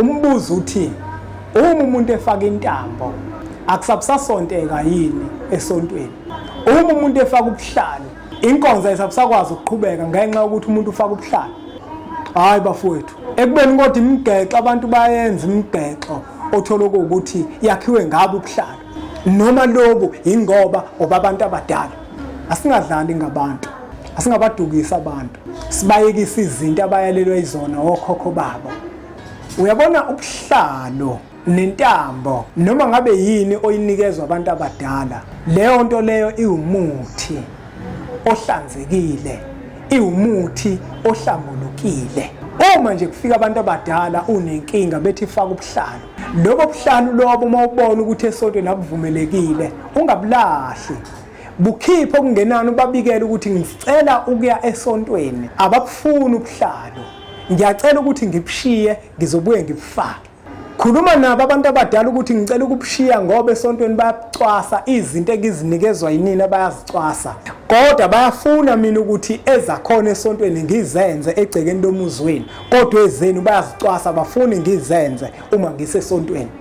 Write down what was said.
Umbuzo uthi uma umuntu efaka intambo akusabusasonteka yini esontweni? Uma umuntu efaka ubuhlalo inkonzo ayisabusakwazi ukuqhubeka ngenxa yokuthi umuntu ufaka ubuhlalo? Hayi bafowethu, ekubeni kodwa imigexo abantu bayenza imigexo othola ukuthi yakhiwe ngabo ubuhlalo noma lobu ingoba obabantu abadala. Asingadlali ngabantu, asingabadukisi abantu, sibayekise izinto abayalelwe izona okhokho babo. Uyabona ubuhlalo nentambo noma ngabe yini oyinikezwa abantu abadala, leyo nto leyo iwumuthi ohlanzekile, iwumuthi ohlambulukile. Uma nje kufika abantu abadala unenkinga bethi faka ubuhlalo, lobo buhlalo lobo uma ubona ukuthi esontweni akuvumelekile ungabulahli, bukhiphe okungenani ubabikele ukuthi ngicela ukuya esontweni, ababufuni ubuhlalo, ngiyacela ukuthi ngibushiye ngizobuye ngibufake. Khuluma nabo abantu abadala ukuthi ngicela ukubushiya ngoba esontweni bayabucwasa izinto engizinikezwa yinina, bayazicwasa, kodwa bayafuna mina ukuthi ezakhona esontweni ngizenze egcekeni lomuzi wenu, kodwa ezenu bayazicwasa bafuni ngizenze uma ngisesontweni.